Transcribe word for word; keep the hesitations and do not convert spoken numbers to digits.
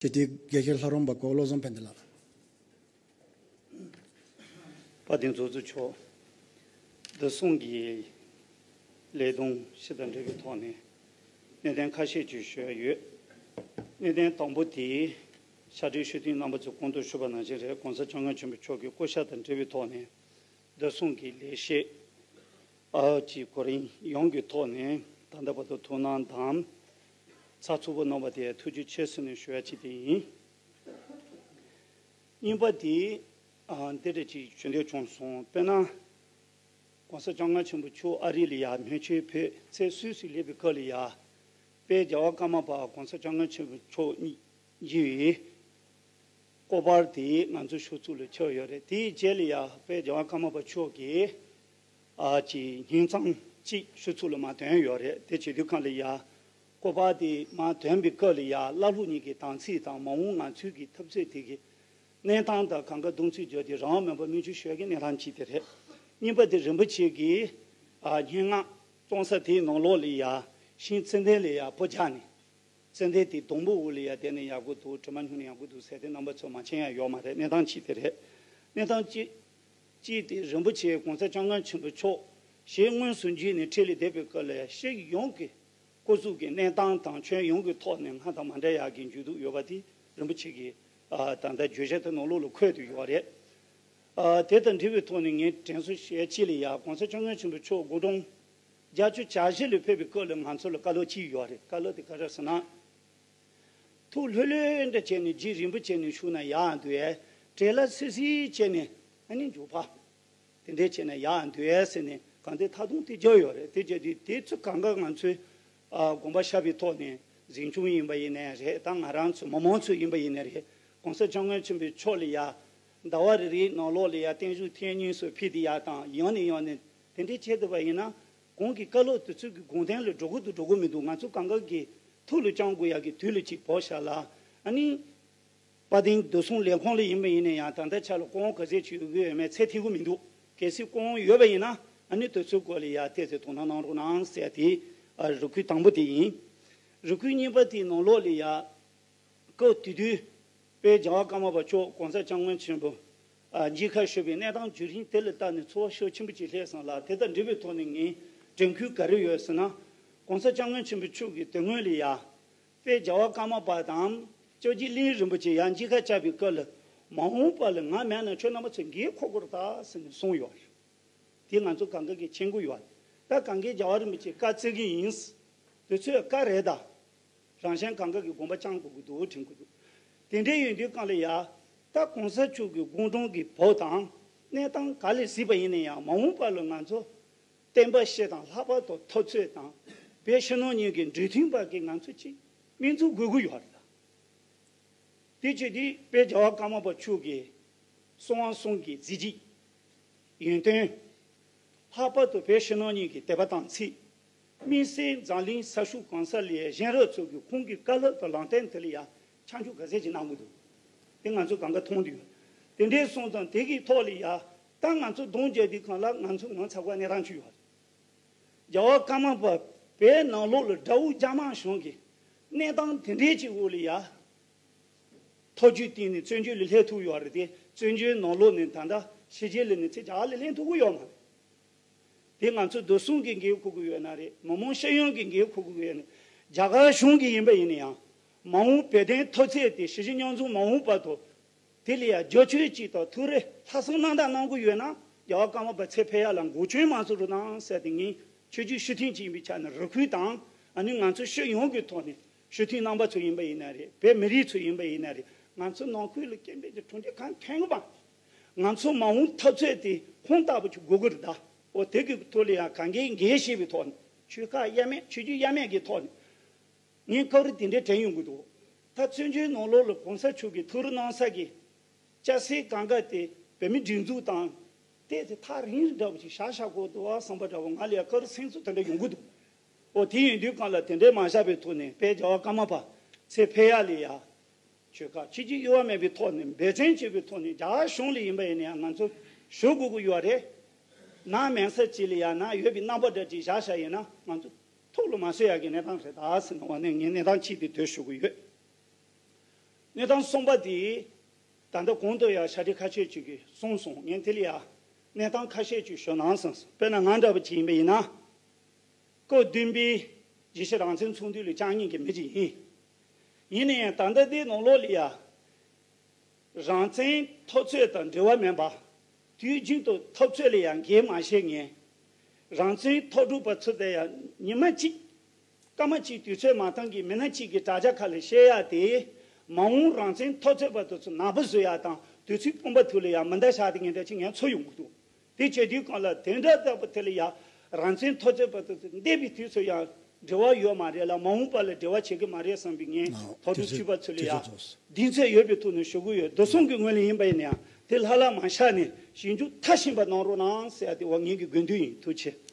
སྤྱི་འཐུས་དགེ་བཤེས་ལྷ་རམས་པ་གོ་བློ་བཟང་ཕན་བདེ་ལགས། དཔལ་ལྡན་ཚོགས་གཙོ་མཆོག་བདེ་སྲུང་གི་ལས་དོན་ཞིག་དང་འབྲེལ་བའི་ཐོག་ནས་གནད་དོན་ཁ་ཤས་ཅིག་ཞུ་ཡ་ཡོད། གནད་དོན་དང་པོ་དེ་ཕྱག་སྦྲེལ་ཞུ་མཁན་རྣམ་པ་ཚོས་གོང་དུ་ཞུས་པ་ནང་བཞིན་རེད། ༸གོང་ས་༸སྐྱབས་མགོན་ཆེན་པོ་མཆོག་གི་སྐུ་ཕྱྭ་དང་འབྲེལ་བའི་ཐོག་ནས་བདེ་སྲུང་གི་ལས་བྱེད་ཨ་ཅིག་གོ་རིམ་ཡོངས་ཀྱི་ཐོག་ནས་ད་ལྟ་བར་དུ་ཐུགས་སྣང་དང་ཚགས་ཚུད་པོ་གནང་བ་དེ་ཐུགས་རྗེ་ཆེ་ཟེར་ནས་ཞུ་ཡ་ཅིག་དེ་ཡིན། གཉིས་པ་དེ་ཨ་འདི་འདྲ་ཅིག་ཞུ་འདོད་བྱུང་སོང་། དཔེར་ན་༸གོང་ས་༸སྐྱབས་མགོན་ཆེན་པོ་མཆོག་ཨ་རི་ལ་ཡ་མོན་གྷོ་ཕེབས་ཚེ་སུད་སི་སླེབས་པའི་སྐབས་ལ་ཡ་དཔལ་རྒྱལ་བ་ཀརྨ་པ་༸གོང་ས་༸སྐྱབས་མགོན་ཆེན་པོ་མཆོག་གཉིས་ཀྱི་སྐོར་པར་དེ་ང་ཚོ་ཤོག་ཚུགས་ལ་ཁྱབ་ཡོད་རེད། དེའི་རྗེས་ལ་ཡ་དཔལ་རྒྱལ་བ་ཀརྨ་པ་མཆོག་གིས་ཨ་ཅིག་སྙན་རྩོམ་གཅིག་ཤོག་ཚུགས་ལ་མར་བཏོན་ཡོད་རེད། དེ་བྱེད་དུས་གང་ལ་ཡ་སྐོར་པར་དེ་མར་བཏོན་པའི་སྐབས་ལ་ཡ་བླ་ལྷུག་གཉིས་ཀྱི་དམ་ཚིག་དང་མ་འོངས་ང་ཚོའི་གི་འཐབ་རྩོད་དེ་གི་གནས་སྟངས་དང་གང་ག་གདོང་ཚུལ་བརྗོད་དེ་རང་དབང་མེད་པར་སྨན་བཅོས་ཞུ་ཡ་གི་གནས་སྟངས་གཅིག་དེ་རེད། གཉིས་པ་དེ་རིན་པོ་ཆེ་གིས་ཨ་སྙན་ངག་རྩོམ་ས་དེའི་ནང་ལོགས་ལ་ཡ་ཤིང་ཙན་དན་ལ་ཡ་སྤུ་རྒྱག་ནས། ཙན་དན་དེ་སྡོང་པོ་འོག་ལ་ཡ་བསྡད་ནས་ཡག་པོ་འདུག་དྲི་མ་སྙོམས་ནས་ཡག་པོ་འདུག་ཟེར་དེ་རྣམ་པ་ཚོ་མ་མཁྱེན་ཡ་ཡོད་མ་རེད། གནས་སྟངས་གཅིག་དེ་རེད། གནས་སྟངས་གཅིག་གཅིག་དེ་རིན་པོ་ཆེ་༸གོང་ས་༸སྐྱབས་མགོན་ཆེན་པོ་མཆོག་ཞལ་དངོས་སུ་མཇལ་ནས་འཕྲིན་ལས་བསྡུས་པའི་སྐབས་ལ་ཡ་སྤྱི་ཡོངས་ཀྱི་སྐུ་གཟུགས་ཀྱི་གནས་སྟངས་དང་ཁྱོན་ཡོངས་ཀྱི་ཐོག་ནས་སྔར་དང་མ་འདྲ་ཡག་གི་འགྱུར་ལྡོག་ཡོད་པ་དེ་རིན་པོ་ཆེ་གིས་ཨ་ད་ལྟ་བརྗོད་བྱ་དེ་ནང་ལོགས་ལ་འཁོད་དུ་ཡོད་རེད། ཨ་དེ་དང་འབྲེལ་བའི་ཐོག་ནས་ངས་དྲན་གསོ་ཞུ་ཡ་གཅིག་ལ་ཡ་༸གོང་ས་༸སྐྱབས་མགོན་ཆེན་པོ་མཆོག་དགུང་གྲངས་བརྒྱད་ཅུ་གྱ་བཞི་ལ་ཕེབས་པའི་སྐབས་ལ་ང་ཚོ་ལ་བཀའ་སློབ་གཅིག་ཡོད་རེད། བཀའ་སློབ་དེ་ག་རེ་ཟེར་ན། ཐུགས་ལྷོད་ལྷོད་འདྲ་བྱས་ནས་རྗེ་རིན་པོ་ཆེ་ནས་བཞུགས་ན་ཡག་འདུག་ཨེ། བྲེལ་བ་སི་སི་བྱས་ནས་ཨ་ནི་མཇུག་ཕ། དེ་འདྲས་བྱས་ན་ཡག་འདུག་ཨེ་ཟེར་ནས་གང་ལྟར་ཐག་རིང་དེ་རྒྱབ་ཡོད་རེད། དེ་བྱས་དུས་དེ་ཚོ་གང་ག་ང་ཚོའི་ཨ་དགོངས་པ་བཞག་པའི་ཐོག་ནས་གཟིམ་ཆུང་ཡིན་པ་ཡིན་ནའི་རེད། ད་ང་རང་ཚོ་མི་མང་ཚོ་ཡིན་པ་ཡིན་ནའི་རེད། ༸གོང་ས་༸སྐྱབས་མགོན་ཆེན་པོའི་མཆོག་ལ་ཡ་ཟླ་བ་རེ་རེའི་ནང་ལོགས་ལ་ཡ་བརྟན་བཞུགས་ཐེངས་གཉིས་སུ་ཕུལ་དེ་ཡ་དང་ཡང་ནས་ཡང་ནས་དེ་འདྲས་བྱས་བསྡད་པ་ཡིན་ན་གོང་གི་བཀའ་སློབ་དེ་ཚོ་གི་དགོངས་དོན་ལ་འགྲོ་གི་འདུག་འགྲོ་གི་མི་འདུག་ང་ཚོ་གང་ག་གི་ཐུགས་ལ་བཅངས་དགོས་ཡག་གི་དུས་ལ་ཅིག་བབས་ཤག་ལ། ཨ་ནི། དཔལ་ལྡན་བདེ་སྲུང་ལས་ཁུངས་ལ་ཡིན་པ་ཡིན་ན་ཡང་ད་ལྟ་ཆ་ལ་སྐུ་དབང་ག་ཚད་ཅིག་ཡོད་ཀྱི་ཡོད་མེད་ཚད་ཐིག་གི་མི་འདུག་གལ་སྲིད་སྐུ་དབང་ཡོད་པ་ཡིན་ན་ཨ་ནི་དེ་ཚོའི་སྐོར་ལ་ཡ་ཏོག་ཙམ་དོ་སྣང་གནང་རོགས་གནང་ཟེར་དེ་ཨ་རེ་སྐུལ་དང་པོ་དེ་ཡིན། རེ་སྐུལ་གཉིས་པ་དེའི་ནང་ལོགས་ལ་ཡ་སྐབས་དེ་དུས་དཔལ་རྒྱལ་བ་ཀརྨ་པ་མཆོག་༸གོང་ས་༸སྐྱབས་མགོན་ཆེན་པོ་ཨ་མཇལ་ཁ་ཞུས་པའི་གནས་སྟངས་བརྒྱུད་རིམ་དེ་ལ་བལྟས་ནས་ཚོར་བ་ཤུགས་ཆེན་པོ་ཅིག་སླེབས་སོང་ལ། དེ་དང་འབྲེལ་བའི་ཐོག་ནས་ངས་དྲན་སྐུལ་ག་རེ་ཡོད་ཟེར་ན། ༸གོང་ས་༸སྐྱབས་མགོན་ཆེན་པོ་མཆོག་གིས་དེ་སྔོན་ལ་ཡ། དཔལ་རྒྱལ་བ་ཀརྨ་པ་དང་སྐྱབས་རྗེ་གླིང་རིན་པོ་ཆེ་ཡང་མཇལ་ཁ་བཅར་བའི་སྐབས་ལ་མ་འོངས་པ་ལ་ང་མེད་ན་ཁྱོད་རྣམ་པ་ཚོས་འགན་འཁུར་དགོས་རེད་ད་ཟེར་ནས་གསུངས་ཡོད་རེད། དེ་ང་ཚོ་གང་ག་གིས་མཁྱེན་གྱི་ཡོད་རེད། ད་གང་གས་རྒྱལ་བ་རིན་པོ་ཆེ་བཀའ་བསྩལ་གྱི་ཡིན། དེ་ཚོས་བཀའ་རེད་ད། རང་གཞན་གང་ག་གིས་དགོངས་པ་བཅངས་དགོས་ཀྱི་འདུག་དྲན་གྱི་འདུག་དེ་འདྲའི་ཡོང་དུས་གང་ལ་ཡ། ད་གོང་ས་མཆོག་གི་དགུང་གྲངས་ཀྱི་བབས་དང་གནས་སྟངས་ག་ལ་གཟིགས་པ་ཡིན་ན་ཡང་མ་འོངས་པ་ལ་ང་ཚོ། བསྟན་པ་སྤྱི་དང་ལྷག་པར་དུ་འཐབ་རྩོད་དང་བོད་ཕྱི་ནང་གཉིས་ཀྱི་འབྲེལ་མཐུན་པ་གི་ང་ཚོ་གཅིག་དམིགས་འཛུགས་དགོས་ཀྱི་ཡོད་རེད་ད། དེ་བྱས་དུས་དཔལ་རྒྱལ་བ་ཀརྨ་པ་མཆོག་གིས་གསང་བ་གསུམ་གྱི་གཟི་བརྗིད། ཡོན་ཏན། ལྷག་པར་དུ་བོད་ཕྱི་ནང་གཉིས་ཀྱི་དད་པ་དམ་ཚིག་དམིགས་བསལ་འཛམ་གླིང་ས་ཕྱོགས་གང་ས་ལ་གཞན་རབས་ཚོ་གིས་ཁོང་གི་བཀའ་སློབ་དང་ལམ་སྟོན་དེ་ལ་ཡང་ཆ་འཇོག་ག་ཚད་ཅིག་གནང་དགོས་འདུག་དེ་ང་ཚོས་གང་ག་མཐོང་དུ་ཡོད། དེ་འདྲའི་སོང་ཙང་དེ་གི་ཐོག་ལ་ཡ་ད་ང་ཚོ་གདོང་བརྒྱབ་དུས་གང་ལ་ང་ཚོ་ངོ་ཚ་དགོས་གནས་སྟངས་ཅིག་ཡོད་རེད། རྒྱལ་བ་ཀརྨ་པ་བོད་ནང་ལོགས་ལ་དགྲ་བོ་རྒྱ་དམར་གཞུང་གི་གནས་སྟངས་དེ་འདྲའི་ཅིག་འོག་ལ་ཡ། ཐོ་ཅོའི་སྟེང་ནས་བཙན་བྱོལ་ལ་སླེབས་ཐུབ་ཡོད་རེད་དེ། བཙན་བྱོལ་ནང་ལོགས་ནས་ད་ལྟ་ཕྱི་རྒྱལ་ལ་ནས་ཚེ་རྒྱ་གར་ལ་ལེན་ཐུབ་ཀྱི་ཡོད་མ་རེད། དེ་ང་ཚོ་བདེ་སྲུང་གི་འགན་འཁུར་དགོས་ཡོད་ན་རེད། མི་མང་སྤྱི་ཡོངས་ཀྱི་འགན་འཁུར་དགོས་ཡོད་ན། རྒྱ་གར་གཞུང་གི་ཡིན་པ་ཡིན་ན་ཡང་། མ་འོངས་བོད་དོན་འཐབ་རྩོད་དེ་ཞི་བདེ་མཉམ་འཛོམས་མ་འོངས་བར་དུ། དེ་ལ་ཡང་རྒྱབ་སྐྱོར་ཅིག་དང་ཐུགས་རེ་ལྷག་བསམ་རྣམ་དག་གནང་དགོས་ཡོད་ན། རྒྱལ་བ་ཀརྨ་པ་ཚེ་འཕེལ་ཡག་ལ་འགོ་ཁྲིད་མ་བཟོ་རོགས་གནང་ཟེར་ཏེ་ངས་ཆོས་བརྒྱུད་སྤྱི་མཐུན་ཅིག་ཡིན་པའི་ཆ་ནས་རེ་སྐུལ་དང་། ཨ་ནི་ང་ཚོ་སྤྱི་ཡོངས་ཀྱི་ཐོག་ནས། སྤྱི་འཐུས་རྣམ་པ་ཚོ་ཡིན་པ་ཡིན་ན་རེད། བོད་མི་རིགས་ཚོ་ཡིན་པ་ཡིན་ན་རེད། ང་ཚོ་ནང་ཁུལ་ལ་སྐད་འབོད་ཀྱི་གྲུབ་འབྲས་གང་ཐོན་གི་པ། ང་ཚོ་མ་འོངས་འཐབ་རྩོད་དེ་ཁུངས་དག་པོ་ཅིག་དགོས་ཀྱི་རེད་ད། འོ་དེ་གི་ཐོག་ལ་ཡང་གང་གའི་འགན་བཞེས་པའི་ཐོག་ནས་ཆོལ་ཁ་དབྱེ་མེད་ཆོས་བརྒྱུད་དབྱེ་མེད་ཀྱི་ཐོག་ནས་ངས་སྐབས་རེ་དེ་འདྲའི་དྲན་ཡོང་གི་འདུག་ད་བཙན་བྱོལ་ནང་ལོགས་ལ་གོང་ས་མཆོག་གིས་ཐུགས་རེ་གནང་ས་གི་སྐྱ་སེར་གང་ག་དེ་བོད་མི་སྒྲིག་འཛུགས་དང་བལྟས་ཏེ་ཐག་རིང་རིང་འདྲ་བོ་ཞིག་བཞག་བཞག་དགོས་འདུག་བསམ་པ་འདྲ་བོ་ང་ལ་ཡང་སྐབས་རེ་སེམས་ཚོར་དེ་འདྲ་ཡོང་གི་འདུག་འོ་དེ་ཡིན་དུས་གང་ལ་དེ་འདྲའི་མ་བཞག་པའི་ཐོག་ནས་དཔལ་རྒྱལ་བ་ཀརྨ་པ་ཚེ་འཕེལ་ཡག་ལ་ཡ། ཆོལ་ཁ་ཕྱི་རྒྱུད་དབྱེ་བ་མེད་པའི་ཐོག་ནས་འབད་བརྩོན་བྱེད་པའི་ཐོག་ནས་རྒྱ་གཞུང་ལ་ཡིན་པ་ཡིན་ན་ཡང་ང་ཚོ་ཞུ་དགོས་ཀྱི་ཡོད་རེད། ནང་མེད་ས་ཅིག་ལ་ཡང་ན་ཡོད་པའི་རྣམ་པ་འདྲ་ཅིག་བཞག་བཞག་ཡིན་ན་ང་ཚོ་ཐུགས་ལ་མ་བཟོད་ཡག་གི་གནས་སྟངས་རེད་ད་ཟེར་ནས་འོ་ནས་ངས་གནས་སྟངས་གཅིག་དེ་འདོད་ཞུ་གི་ཡོད། གནས་སྟངས་གསུམ་པ་དེ་ད་ལྟ་གོང་དུ་ཡང་ཤ་ཁྲི་ཁ་ཤས་ཅིག་གིས་གསུངས་སོང་། ངས་དེ་ལ་ཡང་གནས་སྟངས་ཁ་ཤས་ཅིག་ཞུ་ན་བསམས་སོང་། དཔེར་ན་ང་འདྲ་པོ་ཅིག་ཡིན་པ་ཡིན་ན། སྐབས་བདུན་པའི་རྒྱལ་སྤྱི་རང་བཙན་ཚོགས་འདུ་ལ་བཅར་མཁན་གྱི་མི་ཅིག་ཡིན། ཡིན་ན་ཡང་ད་ལྟ་དེའི་ནང་ལོགས་ལ་ཡང་རང་བཙན་འཐབ་རྩོད་དང་འབྲེལ་བ་མེད་པ། དུས་རྒྱུན་དུ་འཐབ་རྩོད་ལ་ཡང་འགན་མ་བཞེས་མཁན། རང་བཙན་འཐབ་གྲོགས་པ་ཚོ་དེ་ཡང་ཉི་མ་གཅིག་སྐར་མ་གཅིག་དུས་ཚོད་མ་བཏང་གི་མི་སྣ་གཅིག་གི་དྲ་རྒྱ་ཁ་ལ་བཤད་ཡག་དེ། མ་འོངས་རང་བཙན་འཐབ་རྩོད་པ་དེ་ཚོ་ནག་པོ་བཟོ་ཡག་དང་དུས་ཚོད་སྤོང་པ་ཐུག་ལ་ཡང་མི་འདང་ཤག་དེ་ངན་འདྲ་ཅིག་ངས་ཚོར་ཡོང་གི་འདུག་དེ་བྱེད་དུས་གང་ལ་དེ་འདྲ་ལྟ་བུ་དེ་ལ་ཡང་རང་བཙན་འཐབ་རྩོད་པ་དེ་ཚོ་འདས་པའི་དུས་ཚོད་ཡང་འབྲེལ་བ་ཡོད་མ་རེད་ལ། མ་འོངས་པ་ལ་འབྲེལ་བ་བྱེད་ཀྱི་མ་རེད་བསམ་པའི་ངས་ཨོ་ཐོག་དུས་དུས་ཚོད་ཚོད་པ་ཚོ་ལ་དུས་ཡང་ཚོད་ཚོད། གདེང་ཚོད་ཡོད་པའི་ཐོག་ནས་ཞུ་གི་ཡོད། འདུག་སེ་གི་ངོས་ལ་ཡིན་པ་ཡིན་ན་ཡང་དེ་ལྷ་ལ་མ་བཞག་ནས་ཞིབ་འཇུག་མཐར་ཕྱིན་པ་གནང་རོགས་གནང་ཟེར་ཡ་དེ་བ་ངེད་ཀྱི་དགོས་འདུན་ཡིན། ཐུགས་རྗེ་ཆེ།